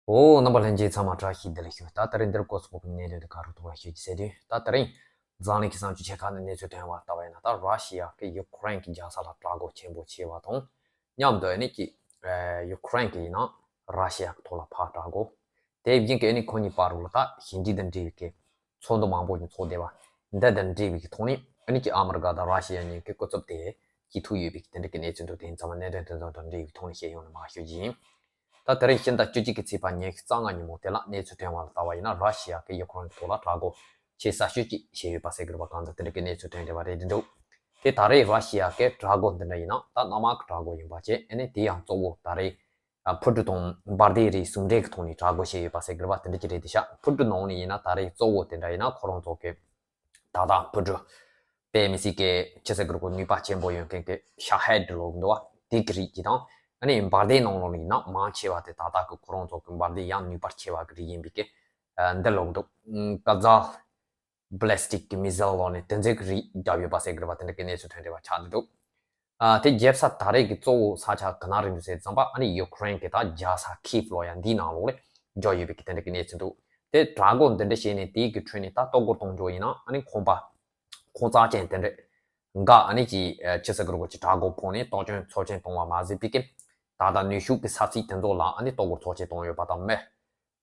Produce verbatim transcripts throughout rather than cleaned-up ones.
ཨོ། རྣམ་པ་ལྷན་རྒྱས་ཚང་མ་བཀྲ་ཤིས་བདེ་ལེགས་ཞུ། ད་དེ་རིང་འདིར་སྐོར་སོགས་ཀྱི་གནད་དོན་དེ་ག་རུ་གཏོང་བ་ཞུ་རྒྱུ་ཟེར་དུས། ད་དེ་རིང་འཛམ་གླིང་གི་གསར་འགྱུར་ཆེ་ཁག་ནས་གནས་ཚུལ་ཐོན་པ་ལྟ་བ་ཡིན་ན། ད་ར་ཤི་ཡ་གིས་ཡུ་ཁུ་རེན་གྱི་རྒྱལ་ས་ལ་དྲག་རྒོལ་ཆེན་པོ་བྱས་པ་དང་། མཉམ་དུ་ཨ་ནི་ཀྱི་ཡུ་ཁུ་རེན་གྱིས་ཡིན་ན་ར་ཤི་ཡ་གི་ཐོག་ལ་ཕར་དྲག་རྒོལ། དེ་བཞིན་གྱི་ཨ་ནི་ཁོ་གཉིས་བར་དུ་ལ་ད་ཞི་འགྲིག་དང་འབྲེལ་བའི་གི་ཚོགས་འདུ་མང་པོ་ཞིག་ཚོགས་བསྡད་པ་འདི་དང་འབྲེལ་བའི་གི་ཐོག་ནས། ཨ་ནི་ཀྱི་ཨ་མི་རི་ཀ་དང་ར་ཤི་ཡ་གཉིས་ཀྱི་སྐུ་ཚབ་དེ་སྐྱིད་ཐུག་ཡོད་པའི་གི་དེ་འདྲ་གི་གནས་ཚུལ་འདུག་དེ་ཚང་མ་གནད་དོན་དེ་ཚོ་དང་འབྲེལ་བའི་ཐོག་ནས་བཤད་ཡོང་ན་མ་ཞུ་རྒྱུ་ཡིན། ད་དེ་རིང་ཕྱི་ཟླ་བཅུ་གཅིག་གི་ཚེས་པ་ཉི་ཤུ་རྩ་ལྔ་ཉིན་མོ་དེ་ལ་གནས་ཚུལ་ཐོན་པ་ལ་ལྟ་བ་ཡིན་ན། ར་ཤི་ཡ་གིས་ཡུ་ཁུ་རེན་ཐོག་ལ་དྲག་རྒོལ་ཆེ་ས་ཤོས་ཅིག་བྱས་ཡོད་པ་ཟེར་གི་རེད་པ། གང་ལྟར་དེ་འདྲ་གི་གནས་ཚུལ་ཐོན་བསྡད་པ་རེད་འདུག་དེ་ད་རེས་ར་ཤི་ཡ་གི་དྲག་རྒོལ་འདི་འདྲ་ཡིན་ན་ད་གནམ་དམག་གི་དྲག་རྒོལ་ཡིན་པ་བྱས། ཨ་ནི་དེ་ཡང་གཙོ་བོ་ད་རེས་ཨ་འཕུར་གྲུ་དང་འབར་མདེལ་རིགས་ཟུང་འབྲེལ་གྱི་ཐོག་ནས་དྲག་རྒོལ་བྱས་ཡོད་པ་ཟེར་གི་རེད་པ། དེ་འདྲ་ཅིག་རེད་དེ་ཤག་འཕུར་གྲུ་ནང་ནས་ཡིན་ན་ད་རེས་གཙོ་བོ་དེ་འདྲ་ཡིན་ན་ཁོ་རང་ཚོ་གི་ད་ལྟ་འཕུར་གྲུ་དཔེ་མི་སྲིད་ཀྱི་ཆི་ཟེར་གི་རེད་གོ། ནུས་པ་ཆེན་པོ་ཡོད་མཁན་གྱི་ཤ་ཧེད་ལབ་འདུག་པ། དེ་གི་རིགས་ཀྱི་དང་། ཨ་ནི་འབར་མདེལ་ནང་ལོགས་ནས་ཡིན་ན་མང་ཆེ་བ་དེ་ད་ལྟ་གི་ཁོ་རང་ཚོ་གི་འབར་མདེལ་ཡང་ནུས་པ་ཆེ་བ་གི་རིགས་ཡིན་པའི་གི་འདི་ལབ་འདུག་ཀ་ཛ་བྷ་ལེ་སི་ཊིག་གི་མི་སེལ་ལབ་ནས་དེ་ཚོའི་གི་རིགས་བརྒྱབ་ཡོད་པ་ཟེར་གི་རེད་པ། དེ་འདྲ་གི་གནས་ཚུལ་ཐོན་བསྡད་པ་ཆགས་བསྡད་འདུག་ཨ་དེ་རྒྱབ་ས་ད་རེས་ཀྱི་གཙོ་བོ་ས་ཆ་ག་ན་རེད་འདུག་ཟེར་ཙམ་པ། ཨ་ནི་ཡུ་ཁུ་རེན་གྱི་ད་རྒྱལ་ས་ཁིབ་ལབ་ཡ་འདིའི་ནང་ལོགས་ལ་འབྱོར་ཡོད་པའི་གི་དེ་འདྲ་གི་གནས་ཚུལ་འདུག་དེ་དྲག་རྒོལ་འདི་འདྲ་བྱས་ནས་དེའི་གི་ཁྲོད་ནས་ད་ལྟོ་གོ་གཏོང་རྒྱུ་ཡིན་ན། ཨ་ནི་ཁང་པ་ཁང་ཚན་ཅན་དེ་འདྲ་འགའ་ཨ་ནི་ཀྱི་ཆི་ཟེར་གི་རེད་གོ། ཀྱི་དྲག་རྒོལ་ཕོག་ནས་གཏོར་སྐྱོན་ཚབས་ཆེན་བཏང་བ་མ་ཟད་པའི་གི་ད་ལྟ་ནུས་ཤུགས་ཀྱི་ས་ཚིགས་དེ་ཚོ་ལ་ཨ་ནི་གཏོར་རྒོལ་ཚབས་ཆེན་བཏང་ཡོད་པ་དང་། མི་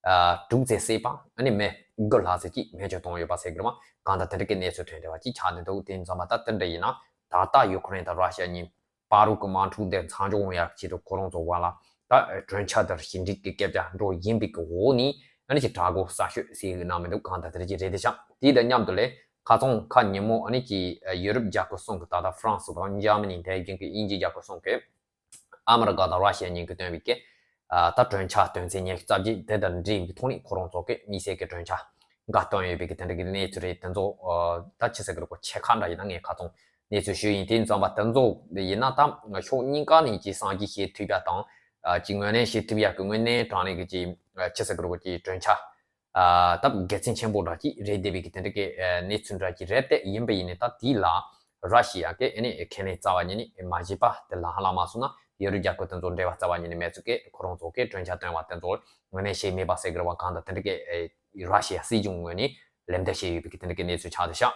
ཨ་དྲུག་ཙམ་བསད་པ། ཨ་ནི་མི་དགུ་ལྷག་ཙམ་ཅིག་མེ་མཆོད་བཏང་ཡོད་པ་ཟེར་གི་རེད་པ། གང་ལྟར་དེ་འདྲ་གི་གནས་ཚུལ་ཐོན་བསྡད་པ་ཅིག་ཆགས་བསྡད་འདུག་དེ་ཡིན་ཙང་མ་ད་དེ་འདྲ་ཡིན་ན་ད་ལྟ་ཡུ་ཁུ་རེན་དང་ར་ཤི་ཡ་གཉིས་བར་དུ་གི་དམག་འཁྲུག་དེ་མཚམས་འཇོག་ཡོང་ཡག་ཆེད་དུ་ཁོ་རང་ཚོ་བར་ལ་ད་གྲོས་འཆར་དང་ཞི་འགྲིག་གི་སྐད་ཆ་འགྲོ་བཞིན་པའི་གི་འོག་ནས། ཨ་ནི་ཀྱི་དྲག་རྒོལ་གསར་ཤོས་ཟེར་གི་ན་མི་འདུག་གང་ལྟར་དེ་འདྲ་ཅིག་རེད་དེ་ཤག་དེ་དང་མཉམ་དུ་ལས་ཁ་སང་ཁ་ཉིན་མོ་ཨ་ནི་ཀྱི་ཡུ་རོབ་རྒྱལ་ཁབ་གསུམ་གི་ད་ལྟ་ཧྥ་རན་སི་དང་འཇར་མ་ནི། དེ་བཞིན་གི་དབྱིན་ཇི་རྒྱལ་ཁབ་གསུམ་གི་ཨ་མི་རི་ཀ་དང་ར་ཤི་ཡ་གཉིས་ཀྱིས་བཏོན་པའི་གི་ཨ་ད་གྲོས་འཆར་དོན་ཚན་ཉི་ཤུ་རྩ་བརྒྱད་དེ་དང་འབྲེལ་བའི་ཐོག་ནས་ཁོ་རང་ཚོ་གི་དམིགས་བསལ་གྱི་གྲོས་འཆར་འགའ་བཏོན་ཡོད་པའི་གི་དེ་འདྲ་གི་གནས་ཚུལ་རེད། དེ་ཚོ་ཨ་ད་ཆི་ཟེར་གི་རེད་གོ། ཕྱེད་ཀ་འདྲ་ཡིན་ན་ངས་ཁ་སང་གནས་ཚུལ་ཞུས་ཡིན། དེ་ཡིན་ཙང་མ་དེ་ཚོ་ཡིན་ན་ད་ཕྱོགས་གཉིས་ཀ་ནས་ཀྱི་བསམ་གཞིག་བྱེད་ཐུབ་ཡ་དང་། ཨ་ཀྱི་ངོས་ལེན་བྱེད་ཐུབ་ཡ་གི་དངོས་གནས་དྲང་གནས་གི་ཀྱི་ཨ་ཆི་ཟེར་གི་རེད་གོ། ཀྱི་གྲོས་འཆར་ཨ་ད་དགེ་མཚན་ཆེན་པོ་འདྲ་ཅིག་རེད་བསྡད་པའི་གི་དེ་འདྲ་གི་ཨ་གནས་ཚུལ་འདྲ་ཅིག་རེད་དེ། ཡིན་པ་ཡིན་ནའི་ད་དེ་ལ་ར་ཤི་ཡ་གི་ཨ་ནི་ཁས་ལེན་རྩ་བ་ཉིད་ནས་མ་བྱས་པ། དེ་ལ་ཧ་ལམ་མ་སོང་ན་ཡུ་རོབ་རྒྱལ་ཁབ་དེ་ཚོ་འབྲེལ་བ་རྩ་བ་ཉིད་ནས་མེད་ཚུལ་གྱི་ཁོ་རང་ཚོ་གི་གྲོས་འཆར་བཏོན་པ་དེ་ཚོ་ངོས་ལེན་བྱས་མེད་པ་ཟེར་གི་རེད་པ། གང་ལྟར་དེ་འདྲ་གི་ཨ་ར་ཤི་ཡ་སྲིད་གཞུང་ངོས་ནས་ལན་འདེབས་བྱས་ཡོད་པའི་གི་དེ་འདྲ་གི་གནས་ཚུལ་ཆགས་བསྡད་ཤག་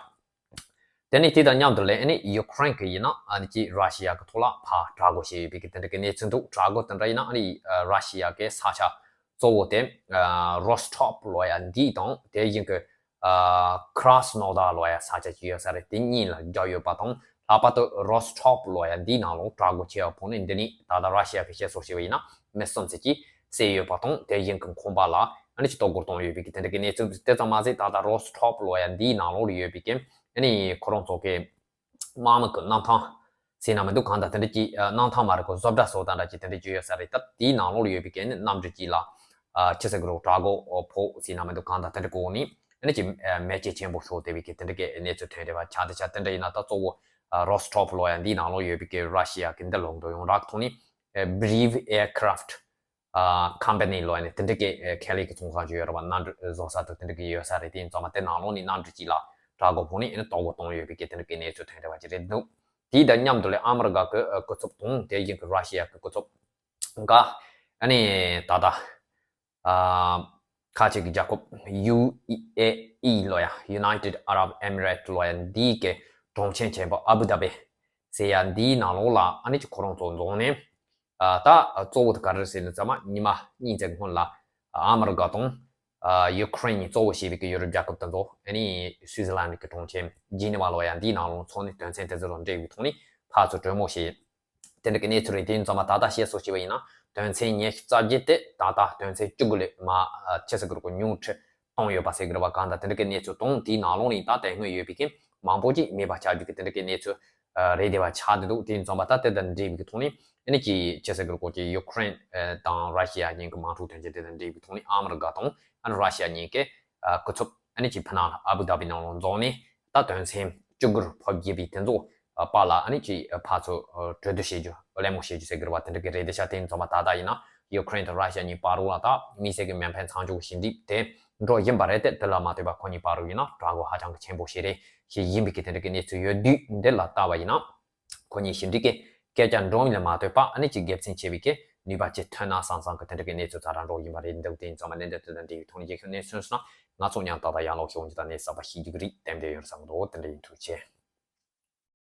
དེ་ནས་དེ་དང་མཉམ་དུ་ལས་ཨ་ནི་ཡུ་ཁུ་རེན་གྱིས་ཡིན་ན་ཨ་ནི་ཀྱི་ར་ཤི་ཡ་གི་ཐོག་ལ་ཕར་དྲག་རྒོལ་བྱས་ཡོད་པའི་གི་དེ་འདྲ་གི་གནས་ཚུལ་འདུག་དྲག་རྒོལ་དེ་འདྲ་ཡིན་ན་ཨ་ནི་ཨ་ར་ཤི་ཡ་གི་ས་ཆ་གཙོ་བོ་དེ་ཨ་རོ་སི་ཊོབ་ལབ་ཡ་འདི་དང་། དེ་བཞིན་གི་ཨ་ཀྲ་སི་ནོ་དར་ལབ་ཡ་ས་ཆ་ཅིག་ཡོད་ས་རེད། དེ་གཉིས་ལ་རྒྱག་ཡོད་པ་དང་། ལྷག་པར་དུ་རོ་སི་ཊོབ་ལབ་ཡ་འདིའི་ནང་ལོགས་དྲག་རྒོལ་ཆེ་བ་ཕོག་ནས། འདི་ནས་ད་ལྟ་ར་ཤི་ཡ་གི་བཤད་སྲོལ་བྱས་པ་ཡིན་ན་མི་གསུམ་ཙམ་ཅིག་བསད་ཡོད་པ་དང་། དེ་བཞིན་གི་ཁང་པ་ལ་ཨ་ནི་ཅིག་གཏོར་རྒོལ་བཏང་ཡོད་པའི་གི་དེ་འདྲ་གི་གནས་ཚུལ། དེ་ཙམ་མ་ཟད་ད་ལྟ་རོ་སི་ཊོབ་ལབ་ཡ་འདིའི་ནང་ལོགས་ལ་ཡོད་པའི་གི་ཨ་ནི་ཁོ་རང་ཚོ་གི་དམག་མི་གི་གནམ་ཐང་ཟེར་ན་མི་འདུག་གང་ལྟར་དེ་འདྲ་ཅིག་ཨ་གནམ་ཐང་མ་རེད་གོ། བཟོ་གྲྭ་བཟོ་ལྟ་འདྲ་ཅིག་དེ་འདྲ་ཅིག་ཡོད་ས་རེད། ད་དེའི་ནང་ལོགས་ལ་ཡོད་པའི་གི་ཨ་ནི་གནམ་གྲུ་ཅིག་ལ་ཨ་ཆི་ཟེར་གི་རེད། དྲག་རྒོལ་ཕོག་ཟེར་ན་མི་འདུག་གང་ལྟར་དེ་འདྲ་གི་འོག་ནས་ཨ་ནི་ཅིག་ཨ་མེ་ལྕེ་ཆེན་པོ་ཤོར་བསྡད་པའི་གི་དེ་འདྲ་གི་གནས་ཚུལ་ཐོན་བསྡད་པ་ཆགས་བསྡད་ཤག་དེ་འདྲ་ཡིན་ན་ད་གཙོ་བོ་ཨ་རོ་སི་ཊོབ་ལབ་ཡ་འདིའི་ནང་ལོགས་ཡོད་པའི་གི་ར་ཤི་ཡ་གི་འདི་ལོག་འགྲོ་ཡོང་རག་ཐོག་ནས་ཨ་བྷི་རིབ་ཨེར་ཀ་རཕ་ཊི་ཨ་ཀམ་པ་ནི་ལབ་ཡ་ནི་དེ་འདྲ་གི་ཨ་ཁེ་ལས་ཀྱི་ཚོང་ཁང་ཅིག་ཡོད་རེད་པ། གནམ་གྲུ་བཟོ་ས་དང་དེ་འདྲ་གི་ཡོད་ས་རེད། དེ་ཡིན་ཙང་མ་དེ་ནང་ལོགས་ནས་གནམ་གྲུ་གཅིག་ལ་དྲག་རྒོལ་ཕོག་ནས་ཨ་ནི་གཏོར་རྒོལ་བཏང་ཡོད་པའི་གི་དེ་འདྲ་གི་གནས་ཚུལ་ཐོན་བསྡད་པ་ཅིག་རེད་འདུག་དེ་དང་མཉམ་དུ་ལས་ཨ་མི་རི་ཀ་གི་ཨ་སྐུ་ཚབ་དང་དེ་བཞིན་གི་ར་ཤི་ཡ་གི་སྐུ་ཚབ་འགའ་ཨ་ནི་ད་ལྟ་ཨ་ཁ་ཅིག་གི་རྒྱལ་ཁབ་ཡུ་ཨེ་ཨི་ལབ་ཡ་United Arab Emirates ལབ་ཡ་འདིའི་གི་གྲོང་ཁྱེར་ཆེན་པོ་ཨ་བུ་དྷ་བི་ཟེར་ཡ་འདིའི་ནང་ལོགས་ལ་ཨ་ནི་ཅིག་ཁོ་རང་ཚོ་འཛོམས་ནས། ཨ་ད་གཙོ་བོ་དེ་ག་རེ་རེད་ཟེར་ན་ཚང་མ་ཉི་མ་གཉིས་ཙམ་སྔོན་ལ་ཨ་མི་རི་ཀ་དང་ཨ་ཡུ་ཁུ་རེན་གཉིས་གཙོ་བོ་བྱས་པའི་གི་ཡུ་རོབ་རྒྱལ་ཁབ་དེ་ཚོ་ཨ་ནི་སུའི་ཛི་ལན་གི་གྲོང་ཁྱེར་ཇི་ནི་ཝ་ལབ་ཡ་འདིའི་ནང་ལོགས་འཚོགས་ནས་དོན་ཚན་དེ་ཚོ་དང་འབྲེལ་བའི་ཐོག་ནས་ཕར་ཚུར་གྲོས་མོལ་བྱས། དེ་འདྲ་གི་གནས་ཚུལ་རེད། དེ་ཡིན་ཙང་མ་ད་ལྟ་བཤད་སྲོལ་བྱས་པ་ཡིན་ན་དོན་ཚན་ཉི་ཤུ་རྩ་བརྒྱད་དེ་ད་ལྟ་དོན་ཚན་བཅུ་དགུ་ལས་མར་ཨ་ཆི་ཟེར་གི་རེད་གོ། ཉུང་འཕྲི་བཏང་ཡོད་པ་ཟེར་གི་རེད་པ། གང་ལྟར་དེ་འདྲ་གི་གནས་ཚུལ་དང་དེའི་ནང་ལོགས་ནས་ད་དེ་སྔོན་ཡོད་པའི་གི་མང་པོ་ཅིག་མེད་པ་ཆགས་རྒྱུ་གི་དེ་འདྲ་གི་གནས་ཚུལ་ཨ་རེད་བསྡད་པ་ཆགས་བསྡད་འདུག་དེ་ཡིན་ཙང་མ་ད་དེ་དང་འབྲེལ་བའི་གི་ཐོག་ནས་ཨ་ནི་ཅིག་ཆི་ཟེར་གི་རེད་གོ། ཅིག་ཡུ་ཁུ་རེན་ཨ་དང་ར་ཤི་ཡ་གཉིས་ཀྱི་དམག་འཁྲུག་དོན་རྐྱེན་དེ་དང་འབྲེལ་བའི་ཐོག་ནས་ཨ་མི་རི་ཀ་དང་ཨ་ནི་ར་ཤི་ཡ་གཉིས་ཀྱི་ཨ་སྐུ་ཚབ་ཨ་ནི་ཅིག་ཕ་ནང་ལ་ཨ་བུ་དྷ་བི་ནང་ལ་འཛོམས་ནས་ད་དོན་ཚན་བཅུ་དགུར་ཕབ་བགྱིས་པའི་དེ་ཚོ་ཨ་བར་ལ་ཨ་ནི་ཅིག་ཨ་ཕར་ཚུར་ཨ་གྲོས་བསྡུར་བྱེད་རྒྱུ་གླེང་མོལ་བྱེད་རྒྱུ་ཟེར་གི་རེད་པ། དེ་འདྲ་གི་རེད་དེ་ཤག་དེ་ཡིན་ཙང་མ་ད་ལྟ་ཡིན་ན་ཡུ་ཁུ་རེན་དང་ར་ཤི་ཡ་གཉིས་བར་ལ་ད་དམིགས་བསལ་གི་མེ་འཕེན་མཚམས་འཇོག་ཞི་འགྲིག་དེ་འགྲོ་བཞིན་པ་རེད་དེ། དེ་ལ་མ་ལྟོས་པ་ཁོ་གཉིས་བར་ཡིན་ན་དྲག་རྒོལ་ཧ་ཅང་གི་ཆེན་པོ་ཞིག་རེད། ཞིག་ཡིན་པའི་གི་དེ་འདྲ་གི་གནས་ཚུལ་ཡོད་དུས། འདི་ལ་ལྟ་བ་ཡིན་ན་ཁོ་གཉིས་ཞི་འགྲིག་གི་སྐད་ཆ་འགྲོ་མིན་ལ་མ་ལྟོས་པ་ཨ་ནི་ཅིག་དགེ་མཚན་ཆེ་བའི་གི་ ནུས་པ་ཅིག་ཐོན་ན་བསམ་བསམ་གི་དེ་འདྲ་གི་གནས་ཚུལ་ཛ་དྲག་འགྲོ་བཞིན་པ་རེད་འདུག་དེ་ཡིན་ཙང་མ་གནད་དོན་དེ་དང་འབྲེལ་བའི་ཐོག་ནས་རྒྱལ་ཁབ་གནས་ཚུལ་སོང་ན་ང་ཚོ་མཉམ་ཏག་ཏག་ཡར་ལོག་ཤོག་འཇིག་ད་ནས་གསར་པ་ཤེས་རྒྱུ་གི་རིགས་གཏན་འབེབས་ཡོད་བསམ་གི་འདུག་དེ་འདྲ་ཡིན། ཐུགས་རྗེ་ཆེ།